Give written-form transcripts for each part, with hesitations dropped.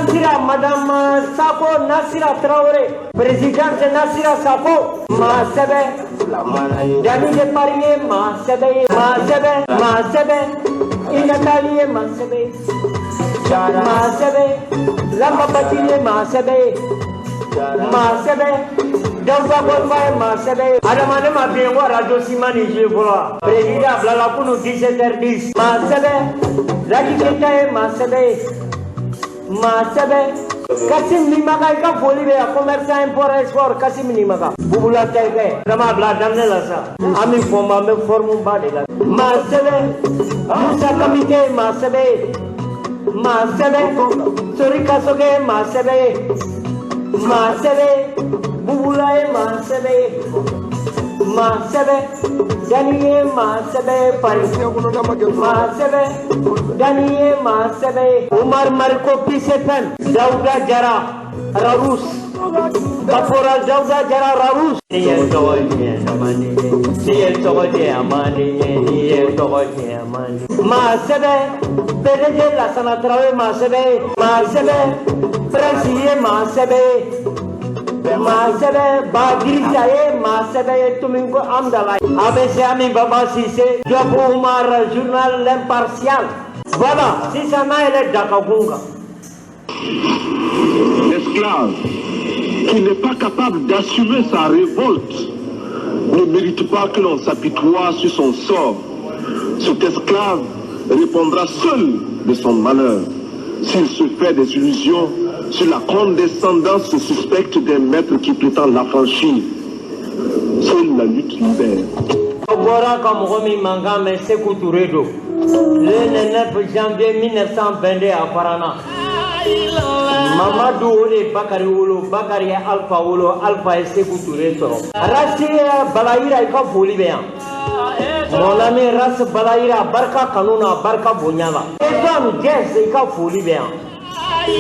Nasira, Madame Sako Nasira Traoré, présidente Nasira Sako, maa sɛbɛ. Dani de Paris ye maa sɛbɛ ye, maa sɛbɛ, maa sɛbɛ. Inatali ye maa sɛbɛ ye, maa sɛbɛ. Lamba Batili ye maa sɛbɛ ye, maa sɛbɛ. Dawuda Gɔnba ye maa sɛbɛ ye. Adama ne ma bi n ko radio Sima ni joué fɔlɔ wa? Président bilala kunu 17h10. Maa sɛbɛ. Laki Keita ye maa sɛbɛ ye, maa sɛbɛ. Kasim Nimaga, i ka foli bɛ yan, commerçant import export Kasim Nimaga. Bubula terikɛ. Adama bila a daminɛ la sa. An bɛ fɔ an bɛ forme ba de la. Maa sɛbɛ. Musa Kamite ye maa sɛbɛ ye, maa sɛbɛ. Sori Kasoge ye maa sɛbɛ ye, maa sɛbɛ. Bubula ye maa sɛbɛ ye, maa sɛbɛ. Dani ye maa sɛbɛ ye Paris, maa sɛbɛ. Dani ye maa sɛbɛ ye. Umar Mariko PCFM. Dawuda Jara Rarus, Caporal Dawuda Jara Rarus. N'i ye n tɔgɔ tiɲɛ, a man di n ye. N'i ye n tɔgɔ tiɲɛ, a man di n ye. N'i ye n tɔgɔ tiɲɛ, a man di n ye. Maa sɛbɛ. PDG Lasana Traoré, maa sɛbɛ ye, maa sɛbɛ. Prince ye maa sɛbɛ ye, maa sɛbɛ. Badirisa ye maa sɛbɛ ye. Tominko Amdala ABC Ami Baba Cissé Diop Oumar, journal L'Impartial. Voilà, sisan n'a yɛlɛ Dakakun kan. L'esclave qui n'est pas capable d'assumer sa révolte ne mérite pas que l'on s'apitoie sur son sort. Cet esclave répondra seul de son malheur s'il se fait des illusions sur la condescendance suspecte d'un maître qui prétend l'affranchir. Seule la lutte libère. Aw bɔra ka mɔgɔ min mankan mɛn, Seku Ture don. Le 9 janvier 1922 a farana. Mamadu o de ye Bakari wolo, Bakari ye Alpha wolo, Alpha ye Seku Ture sɔrɔ. Rasi Balayira, i ka foli bɛ yan. Mon ami Ras Balayira, barika kanu na, barika bonya la. Eton Jazz, i ka foli bɛ yan.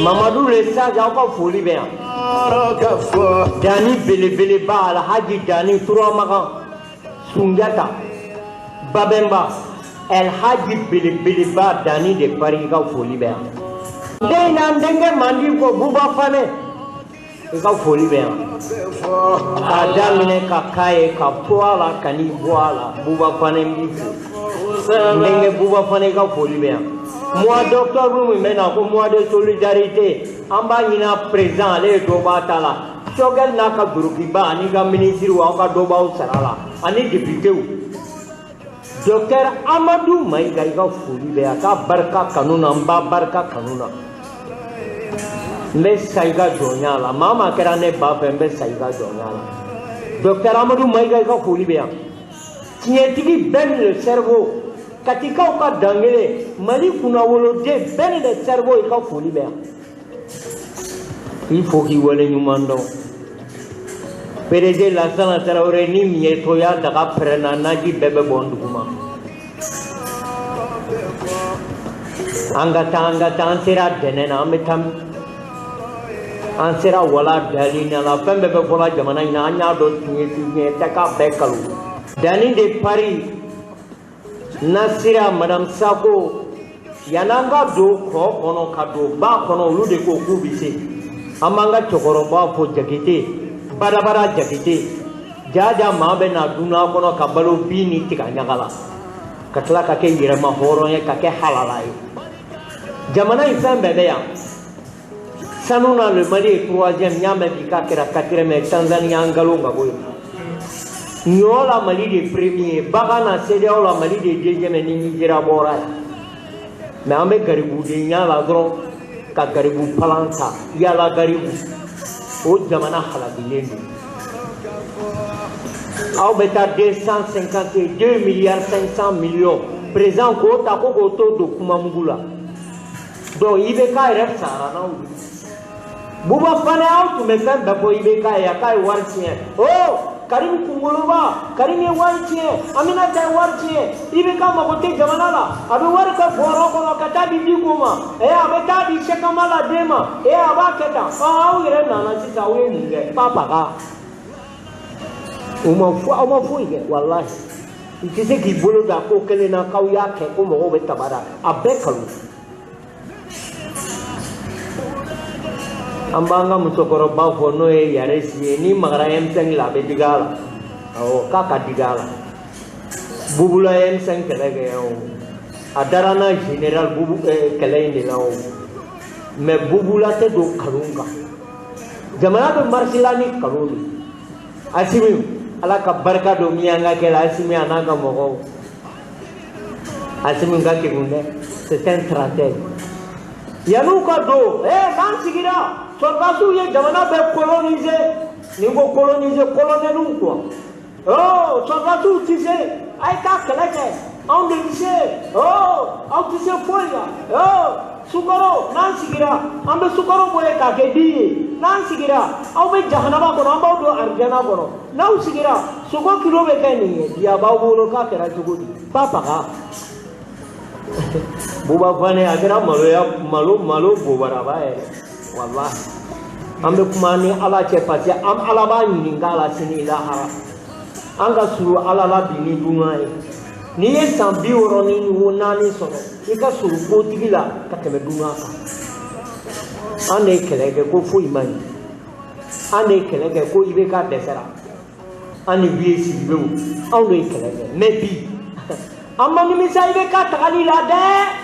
Mamadu le Sage, aw ka foli bɛ yan. Dani belebeleba, Alhaji Dani Turamagan Sunjata Babɛnba, Elhaji belebeleba Dani de Paris, i ka foli bɛ yan. Den na n denkɛ mandi ko Buba Fanɛ, i ka foli bɛ yan. K'a daminɛ ka k'a ye ka to a la ka n'i bɔ a la, Buba Fanɛ, n b'i fo. N denkɛ Buba Fanɛ, i ka foli bɛ yan. Mois d'octobre min bɛ na ko mois de solidarité, an b'a ɲini président, ale ye dɔ b'a ta la. Choguel n'a ka dorokiba ani ka minisiriw, aw ka dɔ b'aw sara la ani députéw. Docteur Amadou Mayiga, i ka foli bɛ yan. A ka barika kanu na, n b'a barika kanu na. N bɛ sa i ka jɔnya la. Maa maa kɛra ne ba fɛ, n bɛ sa i ka jɔnya la. Docteur Amadou Mayiga, i ka foli bɛ yan. Tiɲɛtigi Ben le cerveau, Katikaw ka dankelen, Mali kunnawoloden Ben le cerveau, i ka foli bɛ yan. K'i fo k'i wale ɲuman dɔn. PDG Lasana Tarawele ni min ye toya daga pɛrɛnna, naji bɛɛ bɛ bɔn duguma. An ka taa, an ka taa, an sera dɛnɛ na, an bɛ taa, an sera wala dali na la. Fɛn bɛɛ bɛ fɔla jamana in na, an y'a dɔn tiɲɛ tiɲɛ tɛ k'a bɛɛ kalo. Dani de Paris, Nasira Madame Sako, yan'an ka don kɔ kɔnɔ ka don ba kɔnɔ, olu de ko k'u bɛ se. An b'an ka cɛkɔrɔba fo, Jakite Badabada Jakite jaja. Maa bɛ na dunan kɔnɔ ka balo bin ni tiga ɲaga la, ka tila ka kɛ yɛrɛma hɔrɔn ye, ka kɛ halala ye. Jamana in fɛn bɛɛ bɛ yan. Sanu na, le Mali est troisième. N y'a mɛn bi k'a kɛra quatrième ye, Tanzanie y'an nkalon ka bɔ yen. Ɲɔ la, Mali de premier. Bagan na, CEDEAO la, Mali de deuxième ni Nigéria bɔra yen. Mais an bɛ garibudenya la dɔrɔn ka garibu palan ta, yala garibu o jamana halakilen don. Aw bɛ taa 252 milliards 500 millions président k'o ta ko k'o to don kumamugu la. Donc IBK yɛrɛ sara n'aw ye. Buba Fane, aw tun bɛ fɛn bɛɛ fɔ IBK ye, a k'a ye wari tiɲɛ. Oh, Karim kunkoloba, Karim ye wari tiɲɛ, Aminata ye wari tiɲɛ, IBK mago tɛ jamana la, a bɛ wari kɛ bɔrɔ kɔnɔ ka taa di Diko ma, a bɛ taa di Sɛkama la den ma, a b'a kɛ tan. Aw yɛrɛ nana sisan, aw ye mun kɛ? Papaga. U ma fo, aw ma foyi kɛ, walahi. I tɛ se k'i bolo da ko kelen na k'aw y'a kɛ ko mɔgɔw bɛ tabara, a bɛɛ kalo. An b'an ka musokɔrɔba fɔ n'o ye Yare Si ye, n'i magara M5 la, a bɛ digi a la. Awɔ, k'a ka digi a la. Bubula ye M5 kɛlɛ kɛ yan o, a dara n'a général Bubu kɛlɛ in de la o. Mais Bubula tɛ don kalon kan. Jamana bɛ marche la ni kalon de. Asimi, Ala ka barika don miyanka kɛ la. Asimi a n'a ka mɔgɔw, Asimi ka kegun dɛ, c'est un stratège. Yan'u ka don, n'an sigira, sɔrɔdasiw ye jamana bɛɛ coloniser. Ni n ko coloniser, colonɛliw quoi. Oh, sɔrɔdasiw ti se, a ye taa kɛlɛ kɛ, anw de bi se. Oh, aw ti se foyi la. Oh, sukaro, n'an sigira, an bɛ sukaro bɔ yen k'a kɛ di ye. N'an sigira, aw bɛ jahanama kɔnɔ, an b'aw don arijana kɔnɔ. N'aw sigira, sogo kilo bɛ kɛ nin ye bi, a b'aw bolo. K'a kɛra cogo di? Fa faga Buba Fane, a kɛra maloya, malo malo bobaraba yɛrɛ. Walahi, an bɛ kuma ni Ala cɛ, parce que an Ala b'a ɲininka a la sini lahara. An ka surun Ala la bi ni dunan ye. N'i ye san 64 sɔrɔ, i ka surun kotigi la ka tɛmɛ dunan kan. An de ye kɛlɛ kɛ ko foyi man ɲi. An de ye kɛlɛ kɛ ko IBK dɛsɛra. An ni Wiye Sidibew, anw de ye kɛlɛ kɛ. Mais bi, an ma nimisa IBK tagali la dɛ.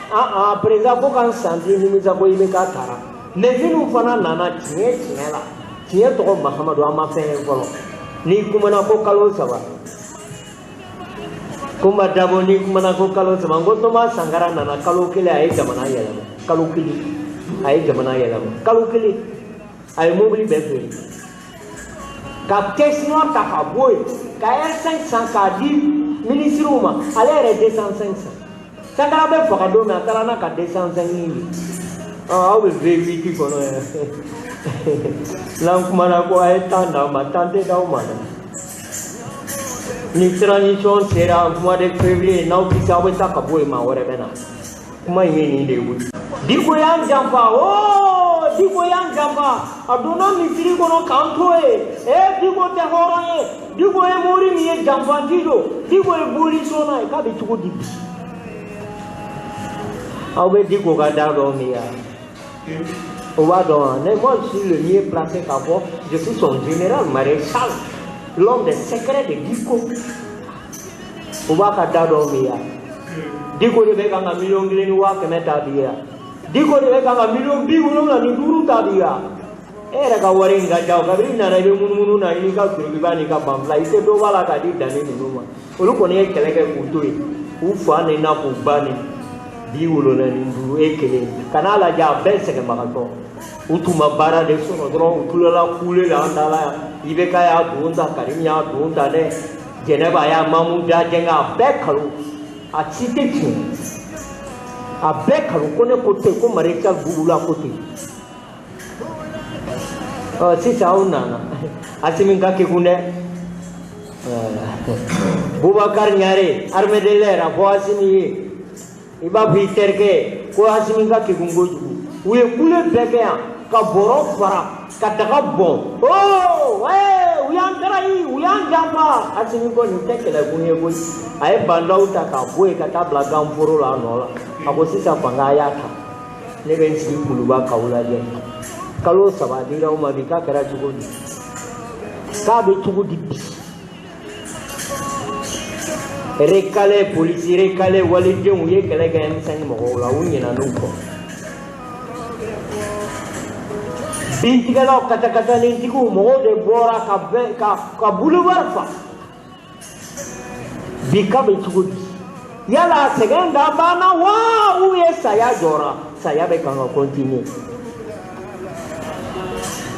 An président ko k'an santi nimisa ko IBK taara. Mais minnu fana nana, tiɲɛ tiɲɛ la, tiɲɛ tɔgɔ Mahamadu, an ma fɛn ye fɔlɔ. N'i kumana ko kalo 3, ko ma dabɔ. N'i kumana ko kalo 3, n ko Thomas Sankara nana kalo 1, a ye jamana yɛlɛma. Kalo 1, a ye jamana yɛlɛma. Kalo 1, a ye mobili bɛɛ feere, ka caisse noire ta ka bɔ yen, ka R5 san k'a di minisiriw ma. Ale yɛrɛ 205 san. Sankara bɛ faga don min, a taara n'a ka 205 ye. Aw bɛ V8 kɔnɔ yɛrɛ. N'an kumana ko a ye tan d'an ma, tan tɛ d'aw ma dɛ. Ni transition sera mois de février, n'aw tɛ se, aw bɛ taa ka bɔ yen, maa wɛrɛ bɛ na. Kuma in ye nin de ye koyi. Diko y'an janfa o, Diko y'an janfa. A donna misiri kɔnɔ k'an to yen. Diko tɛ hɔrɔn ye. Diko ye mori min ye, janfanti don. Diko ye bolisɔnna ye. K'a bɛ cogo di bi? Aw bɛ Diko ka da dɔn min ya, o b'a dɔn wa? Ne, moi, je suis le mieux placé k'a fɔ. Je suis son général maréchal, l'homme des secrets de Diko. O b'a ka da dɔn min ya. Diko de bɛ kan ka 1 100 000 ta bi ya. Diko de bɛ kan ka 75 miliyɔn ta bi ya. E yɛrɛ ka wari in ka ca o. Kabini i nana, i bɛ munumunu na i n'i ka dulokiba n'i ka banfula, i tɛ dɔ b'a la k'a di danni ninnu ma. Olu kɔni ye kɛlɛ kɛ k'u to yen, u fa ni na k'u ba ni 75. E kelen ka n'a lajɛ, a bɛɛ sɛgɛnbagatɔ. U tun ma baara de sɔrɔ dɔrɔn, u tulala kule la. An taara yan, IBK y'a don ta, Karim y'a don ta dɛ, Jɛnɛba y'a Mamu da jɛngɛ. A bɛɛ kalo, a si tɛ tiɲɛ, a bɛɛ kalo. Ko ne ko ten, ko maréchal Bubula ko ten. Ɔ, sisan aw nana, Asimi ka kekun dɛ. Bubakar Ɲare, armée de l'air, a fɔ Asimi ye, i b'a fɔ i terikɛ ko Asimi ka kekun kojugu. U ye kule bɛɛ kɛ yan, ka bɔrɔ fara, ka daga bɔn. Oh, u y'an trahi, u y'an janfa. Asimi ko nin tɛ kɛlɛkun ye koyi. A ye bandaw ta k'a bɔ yen ka taa bila ganforo la a nɔ la. A ko sisan fanga, a y'a ta, ne bɛ n sigi Kuluba k'aw lajɛ. Kalo 3 dira aw ma bi, k'a kɛra cogo di? K'a bɛ cogo di bi? Recalé, polisi recalé, walidenw ye kɛlɛ kɛ M5 mɔgɔw la, u ɲinɛn'u kɔ. Bintigɛlaw, katakatanintigiw, mɔgɔw de bɔra ka bɛɛ ka boulevard fa. Bi k'a bɛ cogo di? Yala sɛgɛn da banna wa, ou bien saya jɔra? Saya bɛ kan ka continuer.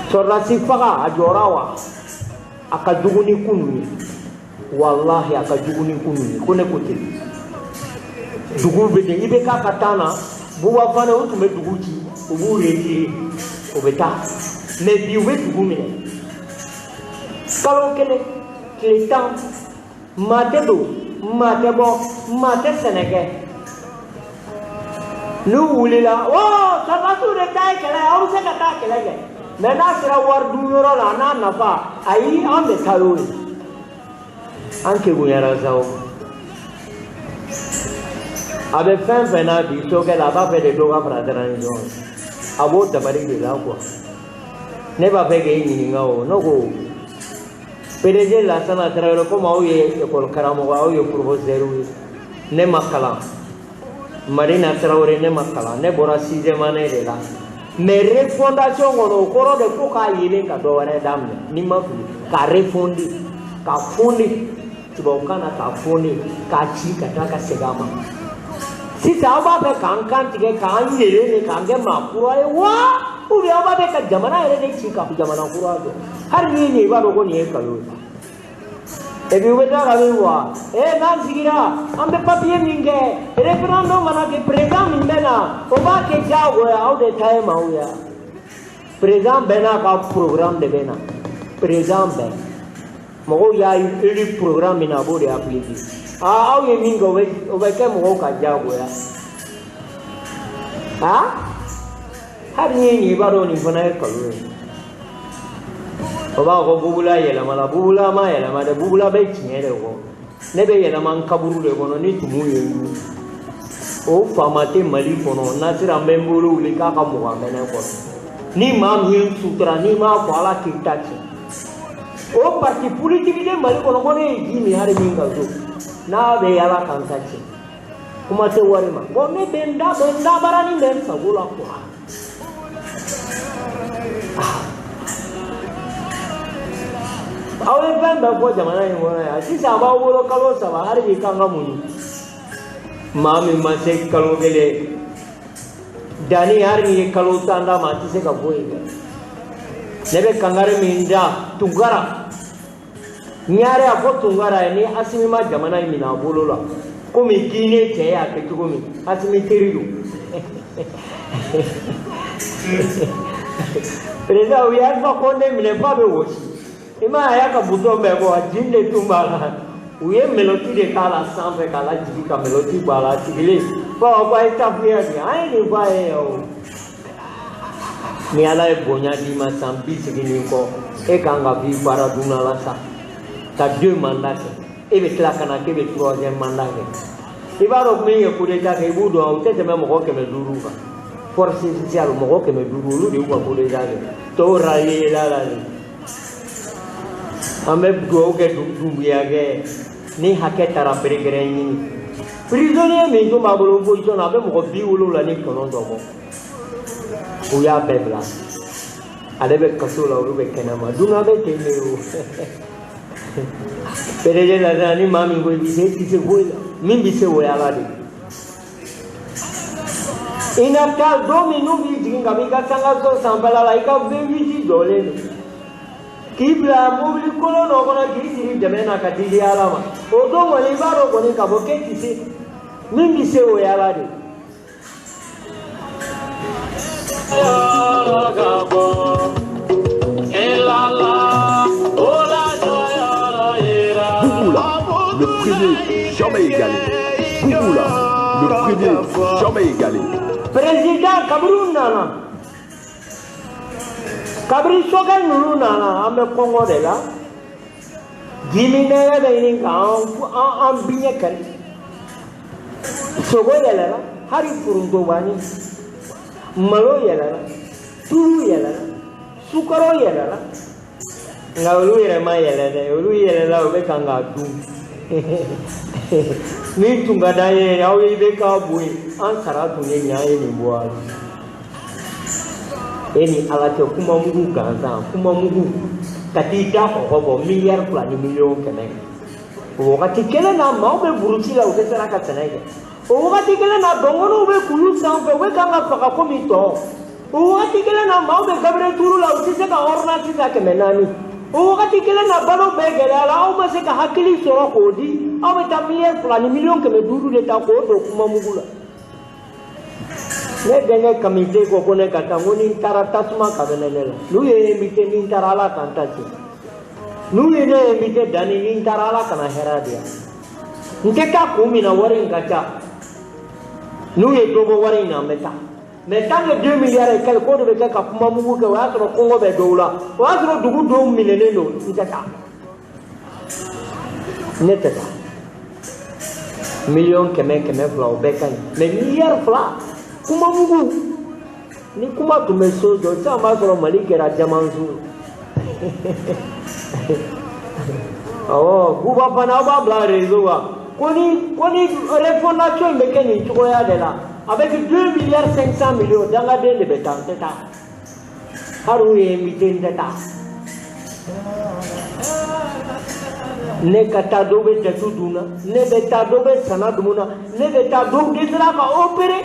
Sɔrɔdasi faga, a jɔra wa? A ka jugu ni kunun ye. Walahi, a ka jugu ni kunun ye. Ko ne ko ten, dugu bɛ ten. I bɛ k'a ka taa na Buba Fane, u tun bɛ dugu ci, u b'u retirer, u bɛ taa. Mais bi, u bɛ dugu minɛ kalo 1, tile 10, maa tɛ don, maa tɛ bɔ, maa tɛ sɛnɛ kɛ. N'u wulila, o sɔrɔdasiw de ta ye kɛlɛ ye, aw bɛ se ka taa kɛlɛ kɛ. Mais n'a sera wari dun yɔrɔ la, a n'a nafa, ayi, an bɛ taa y'o ye. An kegunyara sa o. A bɛ fɛn fɛn na bi sokɛ la, a b'a fɛ de dɔ ka fara transition a b'o dabali de la quoi. Ne b'a fɛ k'e ɲininka o, ne ko PDG Lasana Tarawele, komi aw ye école karamɔgɔ, aw ye professeur ye, ne ma kalan. Marina Tarawele, ne ma kalan, ne bɔra sixième année de la. Mais refondation kɔnɔ, o kɔrɔ de ko k'a yelen ka dɔ wɛrɛ daminɛ, n'i ma fili, k'a refonder, k'a fonder tubabukan na, k'a fonder, k'a ci ka taa ka segin a ma. Sisan aw b'a fɛ k'an kan tigɛ, k'an yelen de, k'an kɛ maa kura ye wa, ou bien aw b'a fɛ ka jamana yɛrɛ de ci ka jamana kura jɔ? Hali n'i ye nin ye, i b'a dɔn ko nin ye nkalon ye. Et puis u bɛ tila ka min fɔ, ee, n'an sigira, an bɛ papiye min kɛ, référendum mana kɛ, président min bɛ na, o b'a kɛ diyagoya. Aw de ta ye maaw ye. Président bɛɛ n'a ka programme de bɛ na. Président bɛɛ, mɔgɔw y'a élu programme min na, a b'o de appliquer. Aa, aw ye min kɛ, o bɛ kɛ mɔgɔw ka diyagoya. Aa, hali n'i ye nin ye, i b'a dɔn nin fana ye nkalon ye. O b'a fɔ bubula yɛlɛmana. Bubula ma yɛlɛma dɛ, bubula bɛ tiɲɛ de kɔ. Ne bɛ yɛlɛma n kaburu de kɔnɔ ni tumu ye n dun. O faama tɛ Mali kɔnɔ. Nasira, n bɛ n bolo wuli k'a ka 20 mɛnɛ kɔnɔ. Ni maa min ye n sutura, n'i m'a fɔ, Ala k'i ta tiɲɛ. O parti politique tɛ Mali kɔnɔ ko ne ye ji min hali min ka so n'a bɛ yala k'an ta tiɲɛ. Kuma tɛ wari ma. Bon, ne bɛ n da, bɛ n dabarani, bɛ n sago la quoi. Aw ye fɛn bɛɛ fɔ jamana in kɔnɔ yan. Sisan a b'aw bolo kalo 3, hali bi k'an ka muɲu. Maa min ma se kalo 1 danni, hali n'i ye kalo 10 d'a ma, a tɛ se ka foyi kɛ. Ne bɛ kangari min da Tunkara ɲare, a fɔ Tunkara ye, ni Asimi ma jamana in minɛ a bolo la komi Guinée cɛ y'a kɛ cogo min, Asimi teri don. Président, u ye Alpha Condé minɛ f'a bɛ wɔsi. I m'a ye, a y'a ka bouton bɛɛ bɔ, a jin de tun b'a la. U ye menottes de k'a la sanfɛ k'a lajigin, ka menottes bɔ a la, a sigilen fo ko a ye tafuya nin, an ye nin fɔ a ye o. Ni Ala ye bonya d'i ma san 80 nin kɔ, e kan ka f'i baara dunna la sa ka deux mandats kɛ, e bɛ tila ka na k'e bɛ troisième mandat kɛ. I b'a dɔn min ye coup d'état kɛ, i b'u dɔn, u tɛ tɛmɛ mɔgɔ 500 kan. Force spéciale mɔgɔ 500, olu de y'u ka coup d'état kɛ. Tɔw rallier la la de. An bɛ dugawu kɛ Dunbuya kɛ ni hakɛ taara berekɛrɛ ɲini. Prisonnier min tun b'a bolo opposition na, a bɛ mɔgɔ 79 bɔ, u y'a bɛɛ bila. Ale bɛ kaso la, olu bɛ kɛnɛma. Dunan bɛ ten de o. PDG la, ni maa min ko i bɛ se, i tɛ se foyi la. Min bɛ se, o ye Ala de ye. I na taa don min n'u b'i jigin ka bɔ i ka sankaso sanfɛla la, i ka V8 jɔlen don, k'i bila mobili kolon dɔ kɔnɔ, k'i siri dɛmɛ na ka t'i di Ala ma, o don kɔni, i b'a dɔn kɔni k'a fɔ k'e tɛ se. Min bɛ se, o ye Ala de ye. Bouboula, le premier jamais égalé. Bouboula, le premier jamais égalé. Président, kabiri u nana, kabiri sokɛ ninnu nana, an bɛ kɔngɔ de la. Jiminɛgɛ bɛ ɲini k'an an biɲɛ kari. Sogo yɛlɛla, hali forontobani, malo yɛlɛla, tulu yɛlɛla, sukaro yɛlɛla. Nka olu yɛrɛ ma yɛlɛ dɛ, olu yɛlɛla, u bɛ kan k'a dun. Min tun ka d'an ye, aw ye bɛ k'a bɔ yen, an sara tun ye nin, an ye nin bɔ a la. E ni Ala cɛ, kuma mugu gansan, kuma mugu ka t'i da kɔgɔ bɔ miliyari 2 ni miliyɔn 100. O wagati kelen na, maaw bɛ burusi la, u tɛ sera ka sɛnɛ kɛ. O wagati kelen na, dɔngɔnɔw bɛ kulu sanfɛ, u bɛ kan ka faga komi tɔ. O wagati kelen na, maaw bɛ Gabriel Touré la, u tɛ se ka ordonnance ta 400. O wagati kelen na, balo bɛɛ gɛlɛyara, aw ma se ka hakili sɔrɔ k'o di. Aw bɛ taa miliyari 2 ni miliyɔn 500 de ta k'o don kuma mugu la. Ne denkɛ Kamite ko ko ne ka taa, n ko ni n taara, tasuma ka bɛ ne la. N'u ye invité, ni n taara, Ala k'an ta tiɲɛ. N'u ye ne invité danni, ni n taara, Ala kana hɛrɛ di yan. N tɛ taa kun min na, wari in ka ca. N'u ye dɔ bɔ wari in na, n bɛ taa. Mais tant que 2 milliards et quelque, k'o de bɛ kɛ ka kuma mugu kɛ, o y'a sɔrɔ kɔngɔ bɛ dɔw la, o y'a sɔrɔ dugu dɔw minɛnen don, n tɛ taa. Ne tɛ taa. 100 000 200 000, o bɛɛ ka ɲi, mais miliyari 2 kuma mugu. Ni kuma tun bɛ so jɔ sisan, b'a sɔrɔ Mali kɛra jamanso. Awɔ, Buba fana, aw b'a bila réseau kan ko ni refondation in bɛ kɛ nin cogoya de la avec 2 milliards 500 millions, dangaden de bɛ taa. N tɛ taa, hali u ye invité, n tɛ taa. Ne ka taa, dɔw bɛ datu dun na. Ne bɛ taa, dɔw bɛ sana dun na. Ne bɛ taa, dɔw dɛsɛra ka opérer.